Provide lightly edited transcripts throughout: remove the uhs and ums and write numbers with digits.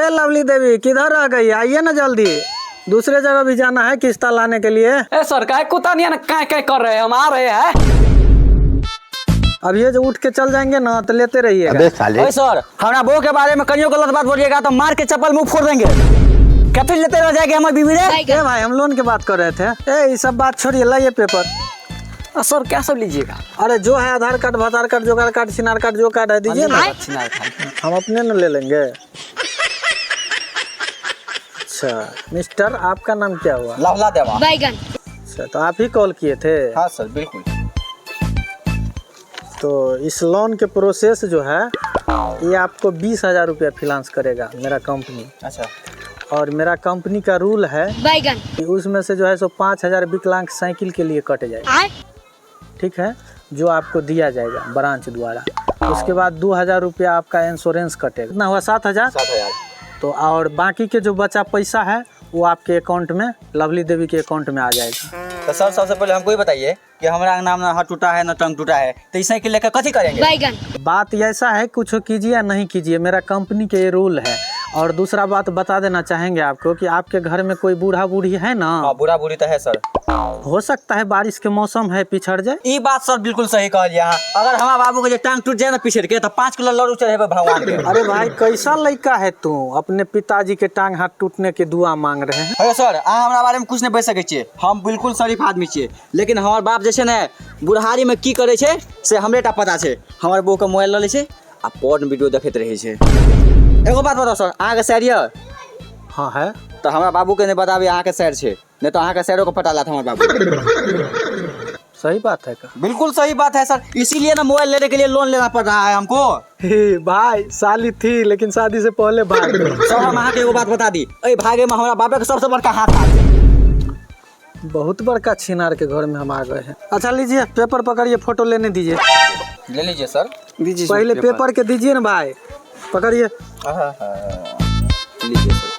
ए lovely देवी, किधर रह गई? आइए ना जल्दी, दूसरे जगह भी जाना है किस्ता लाने के लिए। ए सर, काहे कुत्ता नहीं ना काय काय कर रहे हैं, हम आ रहे हैं। अब ये जो उठ के चल जाएंगे ना तो लेते रहिएगा। अबे साले। ओए सर, हमरा बहू के बारे में कनियो गलत बात बोलिएगा तो मार के चप्पल मुंह फोड़ देंगे। कथी लेते रह जाएगी हमारी बीवी रे? ए भाई, हम लोन की बात कर रहे थे। ए ये सब बात छोड़िए, लाइए पेपर। सर क्या सब लीजिएगा? अरे जो है आधार कार्ड, भातार कार्ड, जोगार कार्ड, छिनार कार्ड, जो कार्ड है दीजिए ना, हम अपने न ले लेंगे। अच्छा मिस्टर, आपका नाम क्या हुआ? लवला देवा। बैगन। अच्छा, तो आप ही कॉल किए थे? हाँ सर बिल्कुल। तो इस लोन के प्रोसेस जो है ये आपको 20,000 रुपया फिनांस करेगा मेरा कंपनी। अच्छा। और मेरा कंपनी का रूल है बैगन कि उसमें से जो है सो 5,000 विकलांग साइकिल के लिए कट जाएगा। आए। ठीक है, जो आपको दिया जाएगा ब्रांच द्वारा। उसके बाद 2,000 रुपया आपका इंश्योरेंस कटेगा। कितना हुआ? 7,000। 7,000। तो और बाकी के जो बचा पैसा है वो आपके अकाउंट में, लवली देवी के अकाउंट में आ जाएगा। तो सर सबसे पहले हमको ही बताइए कि हमारा नाम ना हाथ टूटा है ना टंग टूटा है, तो इस साइकिल लेकर कथी करेंगे? बैगन। बात ऐसा है, कुछ कीजिए या नहीं कीजिए, मेरा कंपनी के ये रूल है। और दूसरा बात बता देना चाहेंगे आपको कि आपके घर में कोई बूढ़ा बूढ़ी है ना? हाँ बूढ़ा बूढ़ी तो है सर। हो सकता है बारिश के मौसम है, पिछड़ जाए। ई बात सर बिल्कुल सही कहलिए अहाँ। अगर हमारा बाबू के जे टांग टूट जाए ना पिछड़ के तो 5 किलो लड़ू चढ़ेबे भगवान के। अरे भाई कैसा लड़का है तू, अपने पिताजी के टांग हाथ टूटने के दुआ मांग रहे हैं। अरे सर अहाँ हमरा बारे में कुछ नहीं बज सकै छियै, हम बिल्कुल शरीफ आदमी छियै, लेकिन हमर बाप जे छै ने बुढ़ारी में की करै छै से हमरे टा पता छै। हमर बहू के मोबाइल लऽ लै छै आ पोर्न वीडियो देखैत रहै छै। एगो बात बताउ सर, अहाँके सैर यऽ? हाँ है। तऽ हमरा बाबू के नहीं बताबी अहाँके सैर छै, नहीं तो अहाँके सैरो के फटा लात हमर बाबू। सही बात है का? बिल्कुल सही बात है सर, इसीलिए ना मोबाइल लेने के लिए लोन लेना पड़ रहा है हमको। हे भाई, साली थी लेकिन शादी से पहले भाग गई। सर हम अहाँके एगो बात बता दी, एहि भागे में हमरा बापे के सबसे बड़का हाथ था। बहुत बड़का छिनार के घर में हम आ गए हैं। अच्छा लीजिए पेपर पकड़िए, फोटो लेने दीजिए। ले लीजिए सर। दीजिए पहले पेपर के दीजिए ना भाई, पकड़िए। लीजिए सर।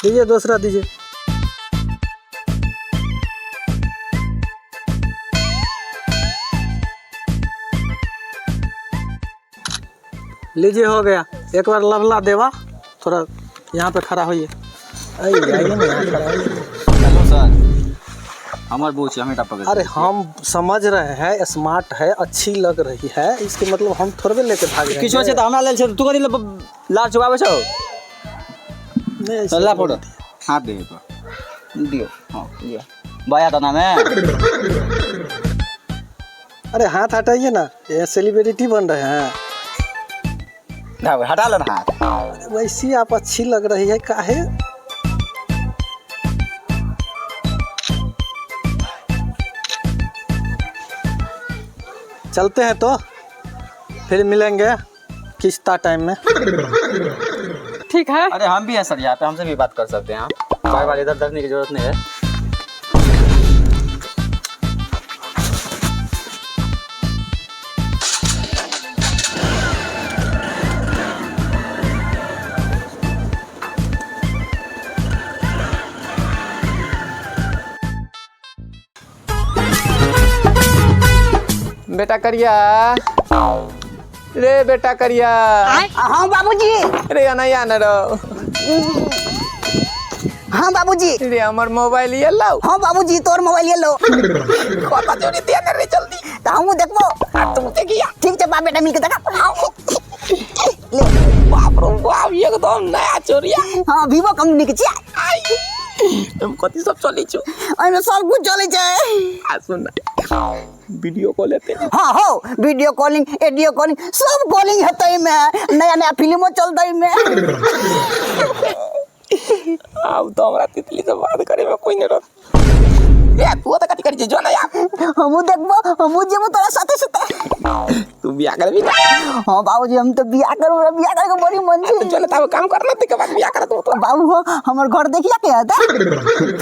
दीजिए दूसरा दीजिए। लीजिए हो गया। एक बार लवला देवा थोड़ा यहाँ पे खड़ा होइए। आइए ना यहाँ खड़ा होइए। हेलो सर, हमर बहू छै, हमें पकड़। अरे हम समझ रहे हैं, स्मार्ट है, अच्छी लग रही है, इसके मतलब हम थोड़बे लेके भाग जाएंगे। किछो छै तऽ हमरा लेल छै, तू कथी लए लार चुकाबै छौ? नहीं, ऐसे ला नहीं। फोटो हाथ दे पर दियो। हाँ लियो बाया तना में। अरे हाथ हटाइए ना, ये सेलिब्रिटी बन रहे हैं। ना, हटा लो ना हाथ। अरे वैसी आप अच्छी लग रही है काहे? चलते हैं तो फिर मिलेंगे किस्ता टाइम में। ठीक है। अरे हम भी हैं सर यहाँ पे, हमसे भी बात कर सकते हैं आप, बार बार इधर देखने की जरूरत नहीं है। बेटा करिया रे, बेटा करिया। हाँ बाबूजी। रे अनैया न रो। हाँ बाबूजी। रे हमर मोबाइल ये लाओ। हाँ बाबूजी, तोर मोबाइल ये लो। कत जोड़ी दिया रे जल्दी। तो हमहूँ देखबो। आ तुम देखिया। ठीक छै बाप बेटा मिलके देखा। ले। बाप रे बाप, एकदम नया चोरिया। हाँ वीवो कंपनी के छियै। आई तुम कथी सब चलै छौ? ओहिमे सब कुछ चलै छै। आ सुन ना, वीडियो कॉल हेतै? हाँ हो, वीडियो कॉलिंग, ऑडियो कॉलिंग, सब कॉलिंग हेतै एहिमे। नया नया फिल्मो चलतै एहिमे। आब तो हमरा तितली से बात करे में कोई नहीं रह। ए तू तो कथी करै छी, जो ना यार। हमहूँ देखबो, हमहूँ जेबो तोरा साथे साथे। तू बियाह करबी ना? हाँ बाबूजी, हम तो बियाह करबो, हमरा बियाह करे के बड़ी मन छै। तो चल तब काम करना, तकर बाद बियाह करत तो। बाबू हो, हमर घर देखिया के हेतै?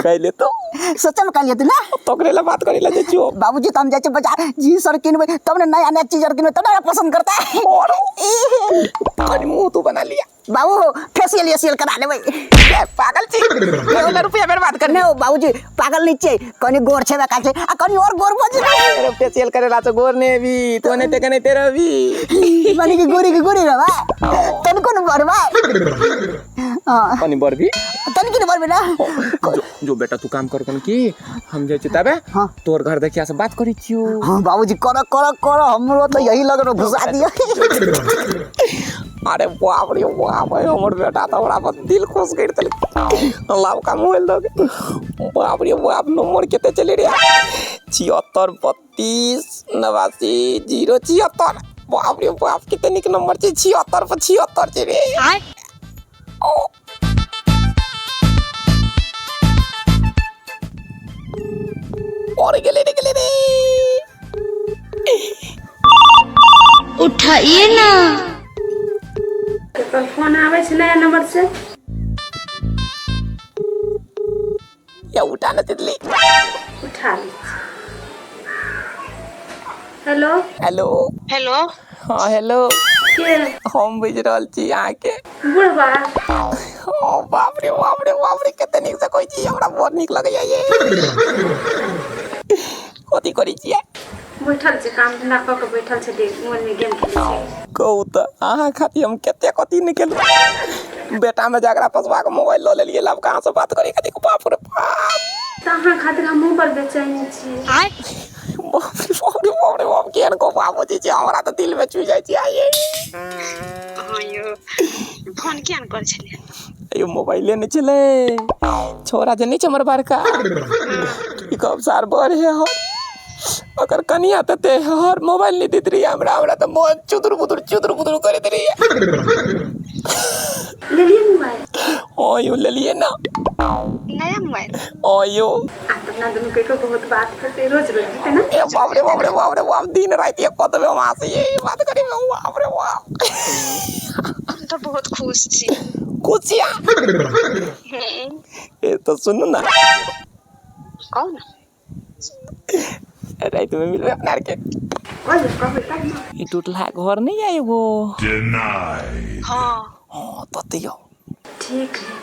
कहले तो। सच्चा में कहलियै तू ना? तोकरे ला बात करे ला जाइ छियो। बाबूजी तो हम जाइ छियै बाजार, जींस आर किनबै तब ने, नया नया चीज आर किनबै तब ने हमरा पसंद करतै। और कनी मुंह तू बना लिया। बाबू हो फेसियल एसियल करा लेबै। ए, पागल छी, एगो रुपया बर्बाद कर। नहि हो बाबूजी, पागल नहीं छियै, कनी गोर छेबे काल छै आ कनी और गोर भऽ जेबै। अरे फेसियल करेला तो गोर ने भी तो ने ते कने तेरा भी। माने कि गोरी के गोरी रहबा, तनिको ने बढ़बा। हाँ। कनी बढ़बी। तनिको ने बढ़बे ना। जो, जो बेटा तू काम कर कन की हम जाइ छी तबे। हाँ। तोर घर देखिया से बात करै छियो। हाँ बाबूजी, करो करो करो, हमरो तो यही लगन घुसा दियो। अरे बाप रे बाप, हमर बेटा तो हमरा पर दिल खुश कर देलक। लाव का मोबाइल दऽ के। बाप रे बाप, नंबर कते चले रे? 76 32 89 0 76। बाप रे बाप, कते नीक नंबर छै, 76 पर 76 छै रे। ओ और गेले रे, गेले रे। उठाइए ना। ककर फोन आबै छै नया नंबर से? या उठा ना तितली। उठा लै छी। हेलो। हेलो। हेलो। हाँ हेलो। के? हम बुझि रहल छी अहाँके। बुढ़बा। ओ बाप रे बाप रे बाप रे, कते नीक से कहै छी, हमरा बड़ नीक लगैया ये। कथी करै छियै? बैठल छै, काम धंधा कऽ के बैठल छै, मोबाइल में गेम खेलै छै। कहू तऽ अहाँ खातिर हम कते कथी नहि केलहुँ। बेटा में झगड़ा फसवा के मोबाइल लऽ लेलियै, आब कहाँ से बात करै खातिर? बाप रे बाप। तऽ अहाँ खातिर हमहूँ बड़ बेचैन छी। बाप रे बाप रे बाप रे बाप, केहन गप आबै छै, हमरा तऽ दिल में छुइ जाइ छै आइये। हाँ यौ, फोन किया ने करै छलियै? अयो मोबाइले नहि छलै, छोरा जे नहि छै हमर बड़का, की कहब सार बड़ हे हर, ओकर कनिया तते हर मोबाइल नहि दैत रहियै हमरा, हमरा तऽ मन चुदुर बुदुर चुदुर बुदुर करैत रहियै। लेलियै मोबाइल? हाँ यौ, लेलियै ना। नया मोबाइल? हाँ यौ। आ तऽ अपना दुनू के बहुत बात हेतै, रोज रोज हेतै ना? ए बाप रे बाप रे बाप रे बाप, दिन राति एक कऽ देबै हम अहाँ से ये बात करै में। बाप रे बाप, हम तऽ बहुत खुश छी। खुश छी अहाँ? ए तऽ सुनू ना। कहू ना। राति में मिलबै अपना आरके। कहू, कहबै तब ना। ई टूटलहा घर नहीं है एगो? हाँ। हाँ तते यौ। ठीक है,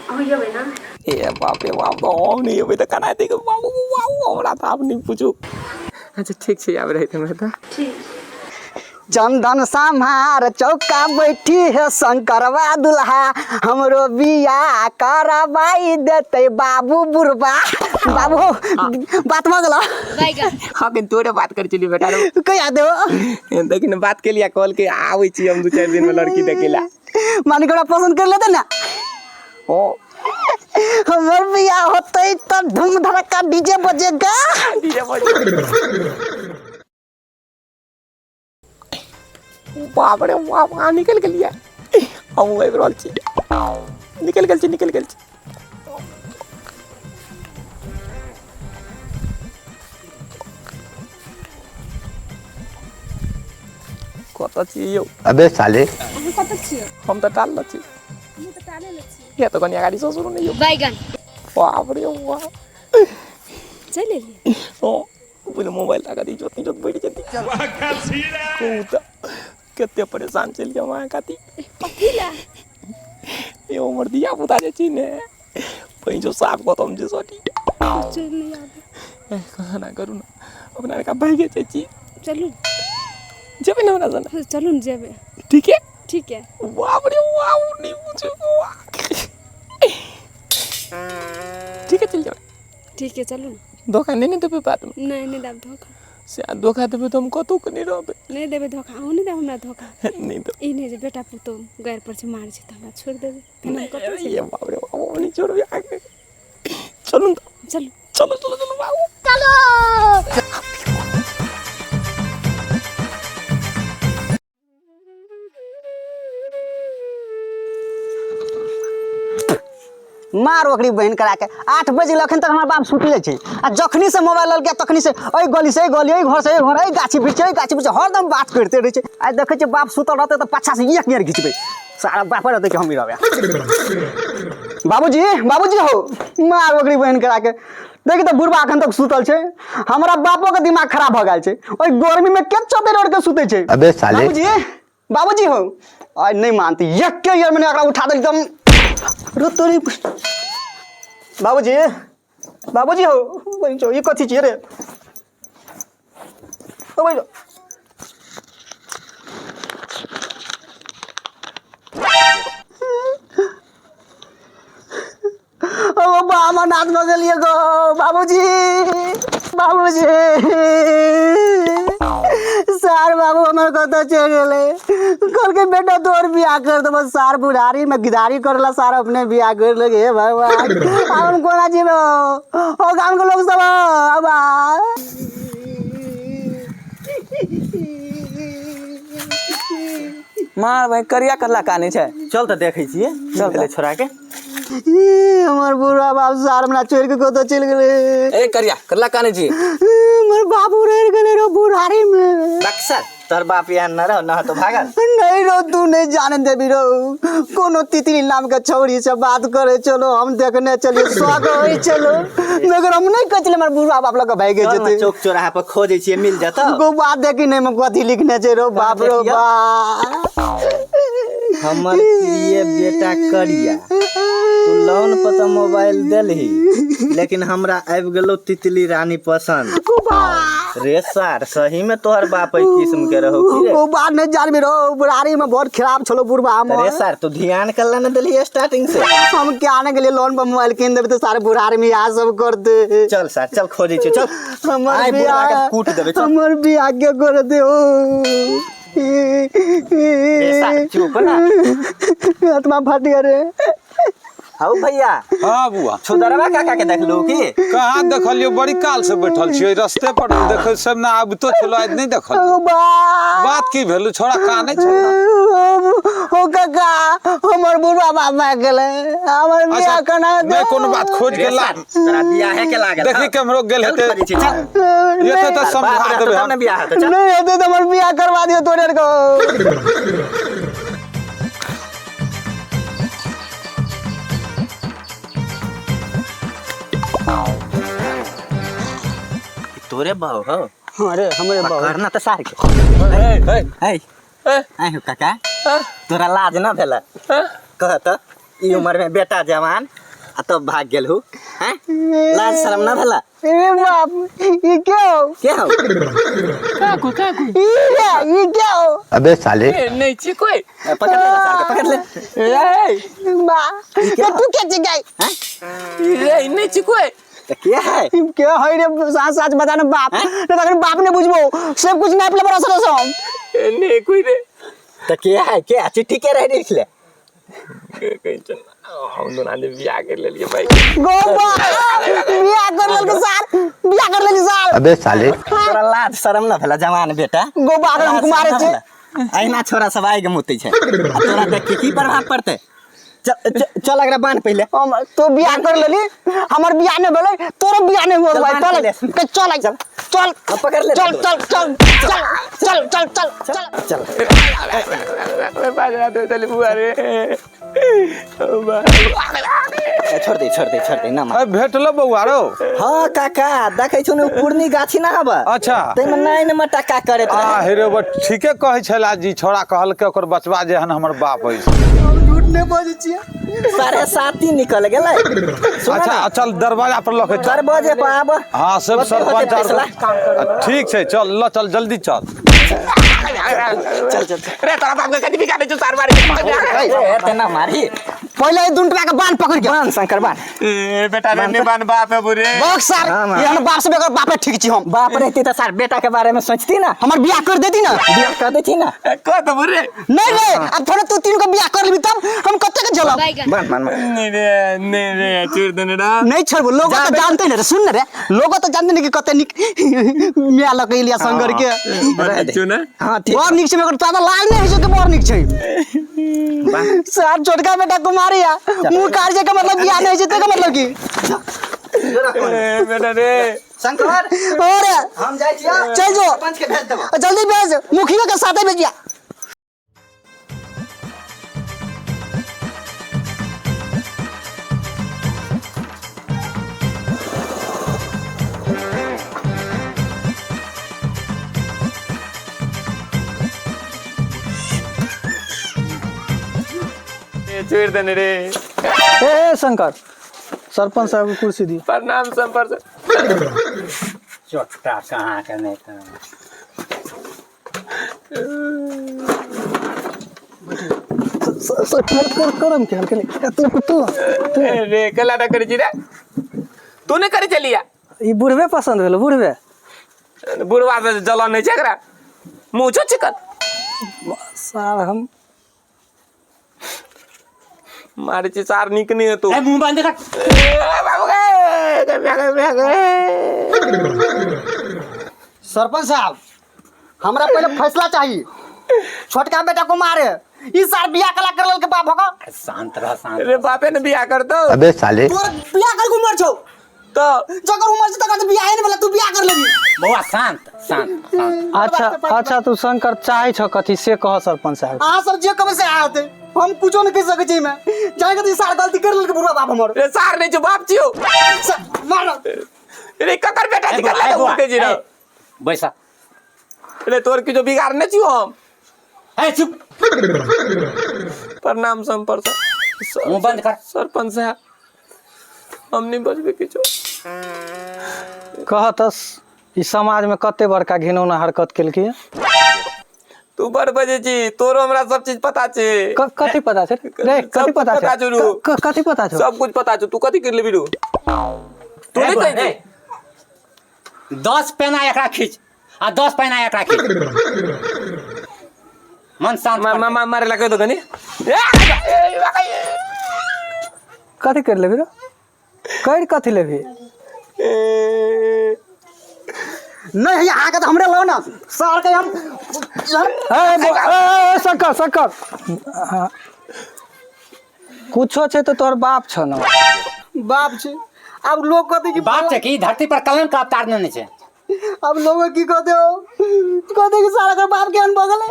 अहूँ अयबै ना? ए बाप रे बाप, हम नहि अयबै तऽ केना हेतै? बाबू बाबू, हमरा तऽ आब नहि पूछू। अच्छा ठीक छै, आब राति में तऽ। ठीक। चंदन सम्हार चौका बैठी है शंकरवा दुल्हा, हमरो बियाह करवाई देतै बाबू बुढ़बा। बाबू हो, बात भऽ गेल। हाँ, कनि तोरे बात करै छलियै बेटा रौ। कहिया देबो? देखी ने, बात केलियै, कहलकै आबै छी हम 2-4 दिन में लड़की देखै ला। माने कि हमरा पसंद कर लेतै ना? ओ हमर बियाह होतै तऽ धूम धड़क्का डीजे बजेगा। डीजे बजे। बाप रे बाप, अहाँ निकलि गेलियै, हमहूँ आबि रहल छी। निकलि गेल छी, निकलि गेल छी। कतऽ छियै यौ? अबे साले। अहाँ कतऽ छियै? हम तऽ टाल छी। हमहूँ तऽ टाले लग छियै। किया तऽ कनि अगाड़ी ससुर नहि यौ। बैगन। बाप रे बाप। चलि एलियै? हँ, पहिले मोबाइल राखऽ दी, जोत जोत बढ़ि जेतै। कहू तऽ कते परेशान छलियै हम अहाँ खातिर। कथी लए? यौ, हमर धिया पुता जे छै ने, पैंचो साफ खतम छै सटी। चलि नहि आबै। खाना करू ने, अपना आरके भागि जाइ छी। चलू। जेबै ने हमरा संगे? चलू ने, जेबै। ठीक है। ठीक है। बाप रे बाप, नहीं पूछो। ठीक है, चल जाओ। ठीक है, चलू ने। धोखा नहीं ने देबै बात में? नहि, नहि देब धोखा। से आ धोखा देबै तऽ हम कतहु के नहि रहबै। नहि देबै धोखा, अहूँ नहि देब हमरा धोखा। नहि देबै। ई नहि जे बेटा पुतोह गारि पर छै, मारै छै तऽ हमरा छोड़ि देबै, फेर हम कतऽ ये बाप रे बाप, हम नहि छोड़बै अहाँके। चलू ने तऽ। चलू। चलो चलो चलो बाबू। मार ओकरी बहिन करा के, 8 बजे अखन तक हमर बाप सुतले छै आ जखनी से मोबाइल ललकै तखनी से एहि गली से एहि गली, एहि घर से एहि घर, एहि गाछी वृक्ष, एहि गाछी वृक्ष, हरदम बात करिते रहै छै। आइ देखै छियै बाप सुतल रहतै तऽ पाछा से एक गेर घिचबै, सारा बापे रहतै कि हमही रहबै। बाबूजी, बाबूजी हो, मार ओकरी बहिन करा के, देखी तऽ बुढ़बा अखन तक सुतल छै। हमरा बापो के दिमाग खराब भऽ गेल छै, ओहि गर्मी में के चद्दर ओढ़ के सुतै छै? अबे साले। बाबूजी, बाबूजी हो आइ नहीं मानती एके ईयर में एकरा उठा देली एकदम रो तोरी। बाबूजी, बाबूजी हो, बहिन चो, ई कथी छियै रे? ओ बहिन, ओ बाबा नाथ भऽ गेलियै गो। बाबूजी, बाबूजी, सार बाबू हमर कतऽ चलि गेलै? कहलकै बेटा तोहर बियाह कर देबो। सार बुढ़ारी में गिदारी करला, सार अपने बियाह कर लगे। हे भगवान, आब हम कोना जीबो? ओ गाम के लोग सब अब मार भाई, करिया करला काने छै। चल तऽ देखै छियै। चल चल छोड़ा के। ई, हमर बुढ़ा बाप सार हमरा छोड़ि के कतऽ चलि गेलै? ए करिया, करला काने छी? हमर बाबू रहि गेलै रो बुढ़ारी में। बक्सर तोहर बाप एहन न रहो न तो भागल। नहीं रो, तू नहीं जाने देबी रो। कोनो तितली नाम के छौड़ी से बात करे चलो, हम देखने चलिए, शौक होई चलो, मगर हम नहीं कहै छलियै हमर बुढ़ा बाप लग भागि चल ने जेतै। चौक चौराहा पर खोजै छियै, मिल जतौ। गो बात देखी नहीं में कथी लिखने छै रो, बाप रो। देखियौ। बाप। हमर प्रिय बेटा करिया, तू लोन पर तऽ मोबाइल देलही, लेकिन हमरा आबि गेलौ तितली रानी पसंद। रे सार, सही में तोहर बाप एहि किस्म के रहौ की रे? ओ बात नहीं जानबी रो, बुढ़ारी में बहुत खराब छलो बुढ़बा रे हमर। सार, तू ध्यान करला न देलही स्टार्टिंग से। हम क्या आने के लिए लोन पर मोबाइल कीन देबे तो सारे बुढ़ारी में इएह सब करते। चल सार, चल खोजै छियै, चल। हमर आइ बुढ़बा के बियाह कूट देबै, चल। हमर बियाह के कर दे ओ। रे सार, चुप ना। आत्मा फट गया रे। हौ भैया। हाँ बुआ। छुदरवा काका के देखलू की? कहाँ देखलियो, बड़ी काल से बैठल छियै रस्ते पर, देखै सब ना आबितो छलो, आज नहीं देखल। ओ बा। बात की भेलु? छोड़ा कानै छौ? ओ काका, हमर बुढ़वा बाप भाग गेलै, हमर बियाह केना हेतै? नहीं कोनो बात, खोज रे के ला। सार, तोरा बियाहे के लागल। देखी केम्हरो गेल चल हेतै। खोजै छियै, चल। ये तो बाप समझा रहतौ देबै तब हम। ने बियाह हेतौ, चल। नहीं हेतै तऽ हमर बियाह करवा दियौ तोरे आरके। तोरे बाऊ हो? अरे हमरे बाबू। करना तऽ सार के। है आइ हो काका, तोरा लाज न भेल? कह तऽ, ई उम्र में बेटा जवान आ तब भाग गेल हूँ, हैं? लाज शर्म न भेल? ए बाप, ई के हो? के हो? ई रे, ई के हो? अबे साले। नहीं छी कोई। पकड़ ले सार के, पकड़ ले। बा, ए तू के छी गई? रे नहीं छी कोई। तऽ के है? के है रे? साच साच बता ना बाप, नहीं तखन बाप ने बुझबो, सब कुछ नाप ले बरस रस हम। नहीं कोई रे। तऽ के है? के चिट्ठी के रहे लिखले? हम दोनों आदमी बियाह कर लेलिए भाई। गो बा, बियाह कर लेलके सार, बियाह कर लेलके सार। अबे साले। तोरा लाज शर्म न भेल जवान बेटा? गो बा, अगर हमको मारे लाज छे शर्म न भेल? अहिना छोरा सब आगि मुतै छै, आ तोरा देख के की प्रभाव पड़तै? चल चल, चल एकरा बान्ह पहिले। हम तो बियाह कर लेली, हमर बियाह नहीं भेलै, तोरो बियाह नहीं हुआ चल, भाई। बान्ह चल। पहिले। के चल चल चल। अब पकड़ ले। चल चल चल चल चल चल चल चल। चल। ए, छोड़ दे, छोड़ दे, छोड़ दे ना मार। ए, भेटलो बौआ रो? हाँ काका, देखै छौ ने, उ पुरनी गाछी ना हब? अच्छा। ताहिमे नाइन में टका करैत आ रहे। हेरे बा, ठीके कहै छला जी, छोड़ा कहलकै ओकर बचवा जेहन हमर बाप अछि। झूठ नहीं बजै छियै। 7:30 ही निकल गेलै। सुन अच्छा ना, चल दरवाजा पर लऽ के चल। दरवाजे पर आब। हाँ सब ओते सरपंच होते आर फैसला। ठीक छै, चल ल, चल जल्दी चल। चल चल। रे तोरा बाप के कथी बिका दे छौ सार मारी। ए, एते ना मारी। पहिले ई दुनटा के बांध पकड़ के। बान्ह शंकर, बान्ह। ए बेटा रे, नहीं बान बाप है बुरे। बक सार। हाँ, हाँ। ये हमर बाप से बेगर बापे ठीक छी हम। बाप रहती तऽ सार बेटा के बारे में सोचती ना। हमर बियाह कर देती ना। बियाह कर देती ना। कह तो बुरे। नहीं रे, अब थोड़े तू तीन को बियाह कर लेबी तब हम कते के झेलब? बान्ह बान्ह बान्ह। नहीं रे, नहीं रे, छोड़ देने रा। नहीं छोड़बो। लोग तो जानते नहीं रे, सुन न रे, लोग तो जानते नहीं कि कते निक मिया लग लिया संगर के। रह दे। छौ ना? हाँ ठीक। बड़ निक छै, मगर ज्यादा लाज नहीं होइ छै कि बड़ निक छै सर। छोटका बेटा कुमारी है, मुंह कार्य के मतलब बियाह नहीं छै ते के मतलब की? ए बेटा रे। शंकर। और हम जाइ छियै। चल जो। सरपंच के भेज देबो। जल्दी भेज, मुखिया के साथे भेजिया। छोड़ि देने रे। ए शंकर, सरपंच साहब के कुर्सी दियो। प्रणाम सरपंच। चोटा कहाँ के नहीं तऽ करम के हल्के तू तू रे कला ना करै छी रे, तू नहि करै छलिया। ई बुढ़बे पसंद भेलो बुढ़बे। बुढ़वा से जलन नहि छै एकरा, मुँह छौ चिकन। सार हम मारै छी सार, नीक नहि हेतौ। ए मुँह बंद कर। ए, बाबू गे, गे, म्या गे, म्या गे। सरपंच साहब, हमरा पहले फैसला चाहिए। छोटका बेटा को मारे ई सार बियाह कला कर के बाप होगा। शांत रह, शांत। रे बापे ने बियाह करतौ। तोर बियाह कर के उम्र छौ तऽ जकर उम्र छै तकर तऽ बियाह नहि भेलै, तू बियाह कर लेबी। बौआ शांत शांत शांत। अच्छा अच्छा, तू शंकर चाहे छ कथी से कह सरपंच साहब। अहाँ सब जे कहबै से हेतै, हम कुछो नहि कहि सकै छी एहिमे। जानि कऽ तऽ ई सार गलती कर लेलकै बुढ़वा बाप हमर। रे सार नहि छौ, बाप छियौ। मार रे ककर बेटा ए छी? बौआ, कल्ला ए तऽ बौआ, उठे छी ए, बैसा। रे तोर किछो बिगाड़ नहि छियौ हम। ए चुप। प्रणाम संपर्क। मुँह बंद कर। सरपंच साहब, हम नहि बजबै किछो। कह तऽ ई समाज में कते बड़का घिनौना हरकत केलकै। तू बड़ बजै छी, तोरो हमरा सब चीज पता छै। कथी पता छै रे? कथी सब पता पता छै? छौ रू। कथी पता छौ? सब कुछ पता छौ। तू कथी कर लेबी रू? तू ए नहि बौआ, कहै ए, 10 पेना एकरा खींच आ 10 पेना एकरा खींच, मन शांत कर दे। मारे ला कहि दो कनी। कथी कर लेबी रे? कर कथी लेबी? नहीं है अहाँके तऽ हमरे लो ना सार के हम। ए, ए, ए, शंकर शंकर, हाँ। कुछो छै तऽ तोहर बाप छ न। बाप छै, आब लोग कहते कि बाप छै कि धरती पर कलंक के अवतार नेने छै। अब लोग की कहते हो? कहते कि सारा के बाप केहन भऽ गेलै।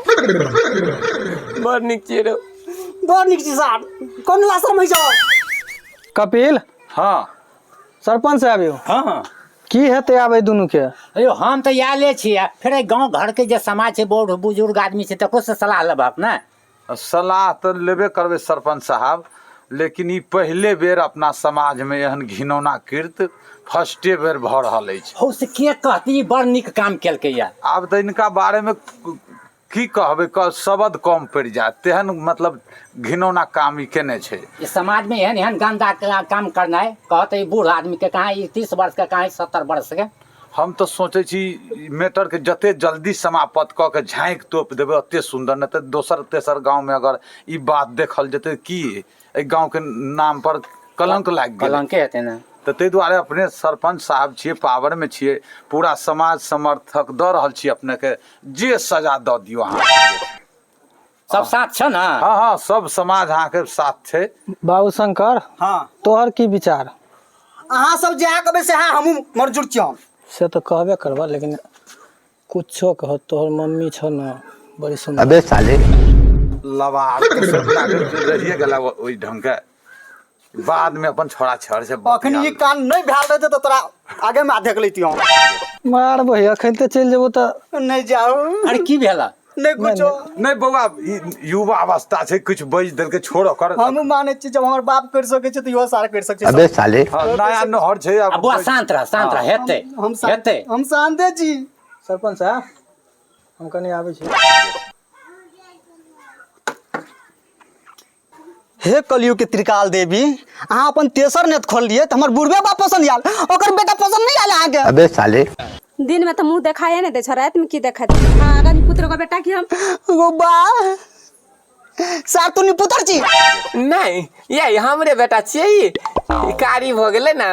बड़ नीक छियै रे। बड़ नीक छी सार, कोन लाशरम होइ छौ? कपिल। हाँ सरपंच साहब यौ। हाँ हाँ, की हेतै आब एहि दुनू के? अयो हम तऽ आयले छियै, फेर एहि गाँव घरके जे समाज छै, बूढ़ बुजुर्ग आदमी छै, तकरो से सलाह लेबहक ने। सलाह तऽ लेबे करबै सरपंच साहब, लेकिन ई पहिले बेर अपना समाजमे एहन घिनौना कृत्य फर्स्टे बेर भऽ रहल अछि। हौ से के कहती ई बड़ नीक काम केलकैया। आब तऽ इनका बारेमे की कहबै, शब्द कम पड़ि जायत, तेहन मतलब घिनौना काम ई केने छै। ई समाजमे एहन एहन गंदा काम करनाइ, कहत ई बूढ़ आदमीके कहाँ ई 30 वर्षके, कहाँ ई 70 वर्षके। हम तऽ सोचै छी ई मैटरके जते जल्दी समाप्त कऽ के झाँकि तोपि देबै ओते सुन्दर, नहि तऽ दोसर तेसर गाँवमे अगर ई बात देखल जेतै की एहि गाँवके नाम पर कलंक लागि गेलै। कलंके हेतै ने। तऽ ताहि दुआरे अपने सरपंच साहब छियै, पावरमे छियै, पूरा समाज समर्थक दऽ रहल छी अपनेके, जे सजा दऽ दियौ अहाँ। सब साथ छ ने? हाँ हाँ, सब समाज अहाँके साथ छै। बाबू शंकर। हाँ। तोहर की विचार? अहाँ सब जे कहबै से हमहूँ मंजूर छी हम। से तऽ कहबे करबह, लेकिन कुछो कह तोहर मम्मी छौ ने बड़ी सुन्दर। लबार तऽ सब रहिए गेला ओहि ढंगके, बादमे अपन छोड़ा छड़ से अखन ई कान नहि भेल रहतै तऽ तोरा आगे मे देख लैतियौ हम। मार बही, अखन तऽ चलि जेबो तऽ। नहि जाउ। अरे की भेल? नहि कुछो नहि बौआ, ई युवा अवस्था छै, किछु बजि देलकै, छोड़ ओकर। हमहूँ मानै छी जब हमर बाप करि सकै छै तऽ इहो सार करि सकै छै। हाँ, नया नहर छै आ बौआ शांत रह, शांत रह, हेतै। हम शांत हेतै। हम शान्ते छी। सरपंच साहब, हम कनि आबै छी। हे कलयुग के त्रिकाल देवी, अहाँ अपन तेसर नेत खोललियै तऽ हमर बुढ़बे बाप पसन्द आयल, ओकर बेटा पसन्द नहि आयल अहाँके। दिन में तऽ मुँह देखाए नहि दै छौ, रातिमे की देखा हाँ राजपुत्र के बेटा की हम। गो बा सार, तू निपुतर छी? नहि ये हमरे बेटा छियै ई। ई कारी भऽ गेलै ने,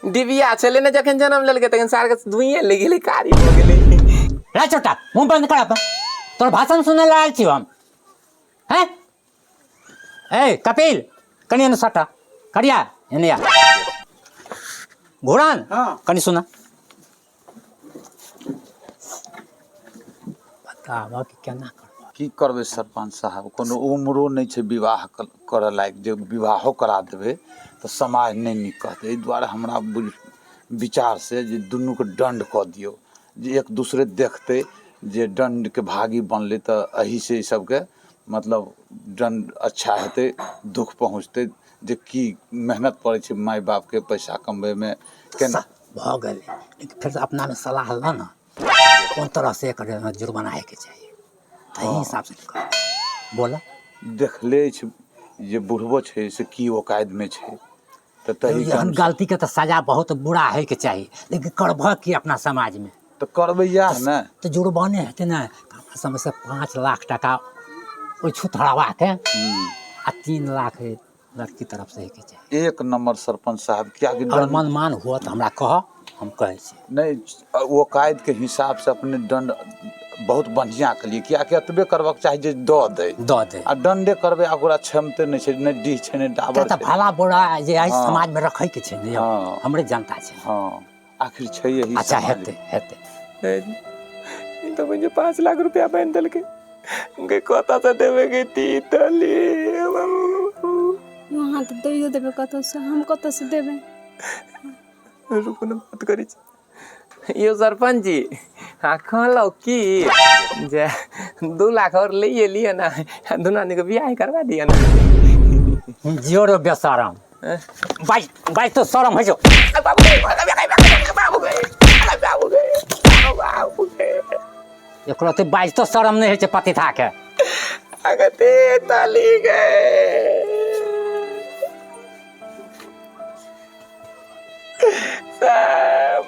डिबिया छलै ने जखन जन्म लेलकै तखन सारके धुइए लागि गेलै, कारी भऽ गेलै। रे छोटा, मुँह बंद कर अपन, तोर भाषण सुनै लए आयल छी हम। हैं ए कपिल, कनि एने सटा करिया, एने आ। घुरान। हाँ। कनि सुना बताबऽ कि केना करबऽ। की करबै सरपंच साहब, कोनो उमरो नहि छै विवाह करऽ लायक, जे विवाहो करा देबै तऽ समाज नहि नीक कहतै। एहि दुआरे हमरा बुझ विचार से जे दुनूके दण्ड कऽ दियौ, जे एक दूसरे देखतै जे दण्डके भागी बनलै, तऽ एहिसँ ई सबके मतलब दण्ड अच्छा हेतै दुःख पहुँचतै जे की मेहनत पड़ै छै माय बापके पैसा कमबैमे केना भऽ गेलै लेकिन फेर अपनामे सलाह लऽ ने कोन तरहसँ एकर जुर्माना होइके चाही ताहि हिसाबसँ कर बोलऽ। देखले अछि जे बुढ़बो छै से की औकादमे छै तऽ तही एहन गलतीके तऽ सजा बहुत बुरा होइके चाही, लेकिन करबह की अपना समाजमे? तऽ करबै इएह ने। तऽ जुर्माने हेतै ने। अपना समयसँ 5 लाख टाका ओहि छुतहराबाके आ 3 लाख लड़की तरफ से होइके चाही। एक नंबर सरपंच साहब, कियाकि आओर मनमान हुअ तऽ हमरा कहऽ, हम कहै छी। नहि, औकादके हिसाबसँ अपने दण्ड बहुत बढ़िआँ केलियै, कियाकि एतबे करबाक चाही जे दऽ दै दऽ दै आ दण्डे करबै आ ओकरा क्षमते नहि छै, नहि डीह छै, नहि डाबर तऽ छै। भला बुरा जे एहि हँ। समाजमे रखैके छै ने यौ, हँ। हमरे जनता छै। हँ, आखिर छै यही अच्छा समाज। हेतै हेतै। ई तऽ बुझियौ 5 लाख रुपया बान्हि देलकै गे, कतऽसँ देबै गे तीतली? अहाँ तऽ दैयो देबै कतहुसँ, हम कतऽसँ देबै? रुकू ने, बात करै छी यौ सरपंच जी। हाँ, कहलहुँ की जे 2 लाख आओर लैए लिअ ने, दुनू आदमीके बियाह करवा दिअ ने। जियो रे बेशरम, बाज बाज तो शरम होइ छौ। बाबू गे, बाबू गे, बाबू गे, बाबू गे। एकरो तऽ बाज तो शरम नहि होइ छै पतिथाके। अगते ताली गे।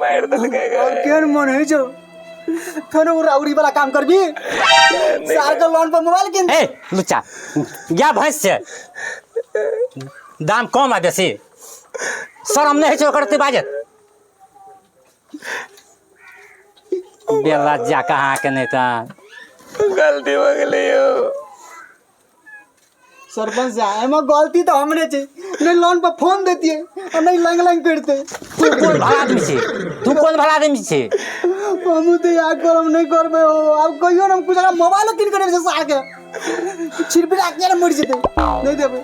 मारि देलकै गे। और केहन मन होइ छौ? फेर ओ राउरी वाला काम करबी? सार के लोन पर मोबाइल किन। ए लुच्चा, गाय भैंस छै दाम कम आ बेसी, शरम नहि होइ छै ओकर एते बाजत? बेलज्जा कहाँ के नहि तऽ। गलती भऽ गेलै यौ। सरपंच साहब, एमे गलती तऽ हमरे छै, नहीं लोन पर फोन देतियै आ नहीं लंग लंग करते। तू कोन भला आदमी छी? तू कोन भला आदमी छी? हमहूँ तऽ इएह करब, नहीं करबै हो आब कहियो ने। हम कुछ मोबाइलो कीन के देबै सार के छिड़बिड़ा किया ने मरि जेतै, नहीं देबै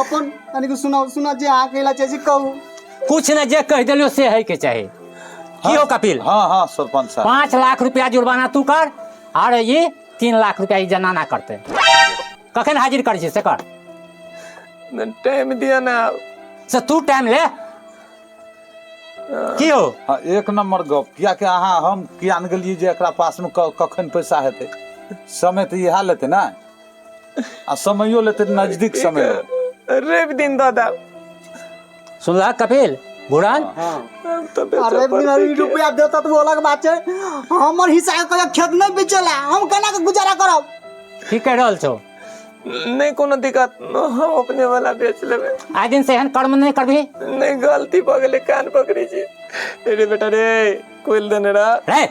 अपन। यानी कि सुनाउ सुना, जे अहाँ कहै ला चाहै छी कहू। कुछ ने जे कहि देलियो से है के चाही। की हो कपिल? हाँ हाँ सरपंच साहब। 5 लाख रुपया जुर्माना तू कर और ये 3 लाख रुपया ई जनाना करते। कखन हाजिर करै छी से कर। टाइम दिअ ने आब। से तू टाइम ले की हो? हाँ, एक नंबर गप, कियाकि अहाँ हम किया ने गेलियै जे एकरा पासमे कखन पैसा हेतै। समय तऽ इएह लेतै ने, आ समयो लेतै नजदीक समय। रवि दिन दऽ देब। सुनलह कपिल घुरन? आब तऽ बेचऽ अरे बिना पड़तै। रुपया देता तऽ ओ अलग बात छै, हमर हिस्सा के कहियो खेत नहीं बेचेला, हम केना के गुजारा करब? की कहि रहल छौ? नहि कोनो दिक्कत, हम अपने वाला बेच लेबै। आइ दिन से एहन कर्म नहि करबही। नहि, गलती भऽ गेलै, कान पकड़ै छी। रे बेटा रे, कोइल देने रह। रे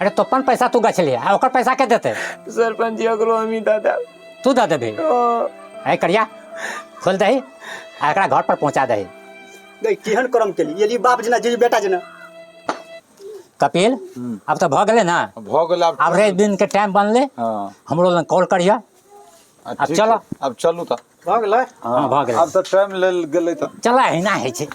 अरे, तो अपन पैसा तू गछलियै आ ओकर पैसा के देतै? सरपंच जी, ओकरो हमही दऽ देब। तू दऽ देबही? हँ। ऐ करिया, खोल दही आ एकरा घर पर पहुंचा दही। गई केहन करम केली एली, बाप जेना जे बेटा जेना। कपिल, आब तऽ भऽ गेलै ने? भऽ गेल आब। आब रवि दिन के टाइम बनलै। हाँ। हमरो लग कॉल करिह। आ आब ठीक चलो। छै, आब चलू तऽ। भऽ गेलै। हाँ, भऽ गेलै। आब तऽ टाइम लेल गेलै तऽ। चला, एहिना होइ छै।